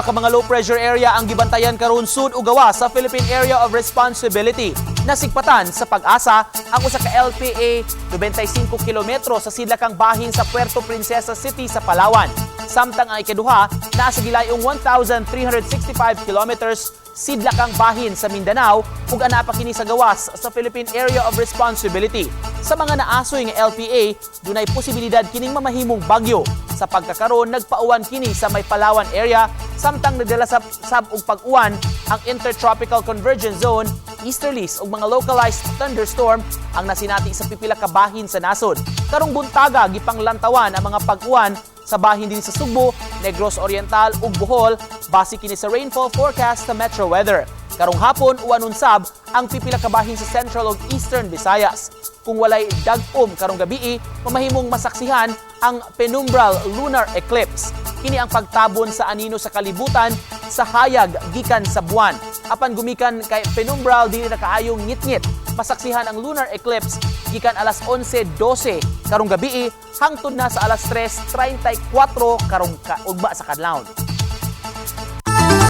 Duha ka mga low pressure area ang gibantayan karon sud ug gawas sa Philippine Area of Responsibility. Nasigpatan sa Pag-asa ang usa ka LPA 95 kilometro sa sidlakang bahin sa Puerto Princesa City sa Palawan. Samtang ang ikaduha naa sa gilayong 1,365 kilometers sidlakang bahin sa Mindanao ug anaa pa kini sa gawas sa Philippine Area of Responsibility. Sa mga naasoy nga LPA, dunay posibilidad kining mamahimong bagyo. Sa pagkakaron, nagpauwan kini sa may Palawan area, samtang nagdala sab og pag-uwan ang Intertropical Convergence Zone, easterlies ug mga localized thunderstorm ang nasinati sa pipila ka bahin sa nasod. Karong buntaga, gipanglantawan ang mga pag-uwan sa bahin din sa Sugbo, Negros Oriental ug Bohol base kini sa rainfall forecast sa Metro Weather. Karong hapon, uwanon sab ang pipila ka bahin sa Central ug Eastern Visayas. Kung walay dag-om karong gabii, mamahimong masaksihan ang penumbral lunar eclipse. Kini ang pagtabon sa anino sa kalibutan sa hayag gikan sa buwan. Apan gumikan kay penumbral, dili na kaayong ngitngit. Masaksihan ang lunar eclipse gikan alas 11:12 karong gabii hangtod na sa alas 3:34 karong ugma sa kadlawon.